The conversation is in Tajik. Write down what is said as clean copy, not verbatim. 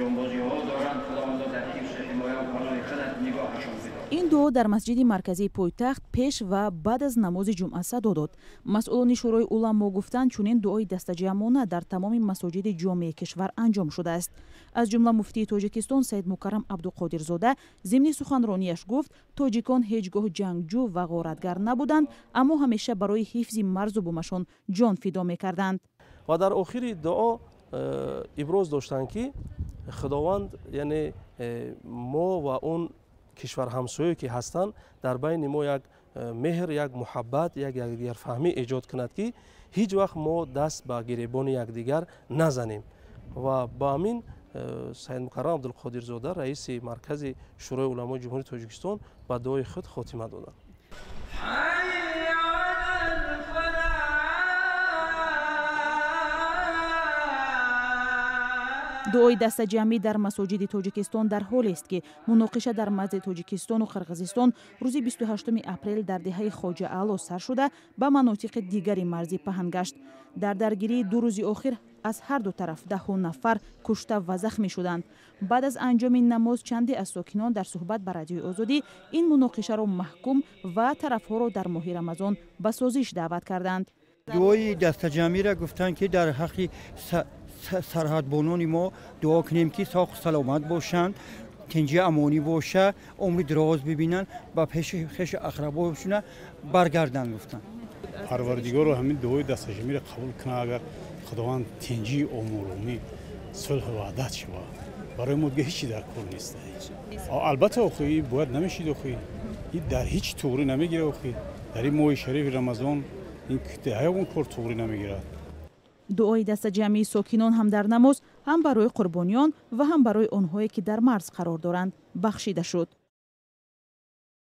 Ҷонбозиҳо доранд, Худовандо дар ҳифзу ҳимоя ва паноҳи худат нигоҳашон бидор. Ин дуо дар масҷиди марказии пойтахт пеш ва баъд аз намози ҷумъа садо дод. Масъулони Шӯрои уламо гуфтанд, чунин дуои дастаҷамъона дар тамоми масоҷиди ҷомеи кишвар анҷом шудааст. Аз ҷумла муфтии Тоҷикистон Саидмукаррам Абдуқодирзода зимни суханронияш гуфт, тоҷикон ҳеҷ гоҳ ҷангҷӯ ва ғоратгар набуданд, аммо ҳамеша барои ҳифзи марзу бумашон ҷон фидо мекарданд. Ва дар охири дуо иброз доштанд, ки Худованд, яъне мо ва он кишварҳамсоё ки ҳастанд, дар байни мо як меҳр, як муҳаббат, як якдигарфаҳмӣ эҷод кунад, ки ҳеҷ вақт мо даст ба гиребони якдигар назанем. Ва ба ҳамин Саидмукаррам Абдулқодирзода, раиси маркази Шӯрои уламои Ҷумҳурии Тоҷикистон, ба дуои худ хотима доданд. Дуои дастаҷамъӣ дар масоҷиди Тоҷикистон дар ҳолест, ки муноқиша дар марзи Тоҷикистону Қирғизистон рӯзи 28 апрел дар деҳаи Хоҷа Аъло сар шуда, ба манотиқи дигари марзӣ паҳн гашт. Дар даргирии 2 рӯзи охир аз ҳар ду тараф даҳҳо нафар кушта ва захмӣ шуданд. Баъд аз анҷоми намоз чанде аз сокинон дар суҳбат ба Радиои Озодӣ ин муноқишаро маҳкум ва тарафҳоро дар моҳи Рамазон ба созиш даъват карданд. Дуои дастаҷамъиро гуфтанд, ки дар ҳаққи сарҳадбонони мо дуо кунем, ки соғу саломат бошанд, тинҷи амонӣ боша, умри дароз бибинанд, ба пеши хешу ақрабошона баргарданд, гуфтанд. Парвардигоро ҳамин дуои дастаҷамъиро қабул кунад, агар Худованд тинҷи омӯромӣ, сулҳу ваҳдат шавад. Барои мо дига ҳеҷ дар кор нест. Албатта, охи бояд намешид, охи дар ҳеҷ туғрӣ намегирад, охи дар ин моҳи шарифи Рамазон ин ягон кор туғрӣ намегирад. Дуои дастаҷамъии сокинон ҳам дар намоз, ҳам барои қурбониён ва ҳам барои онҳое, ки дар марз қарор доранд, бахшида шуд.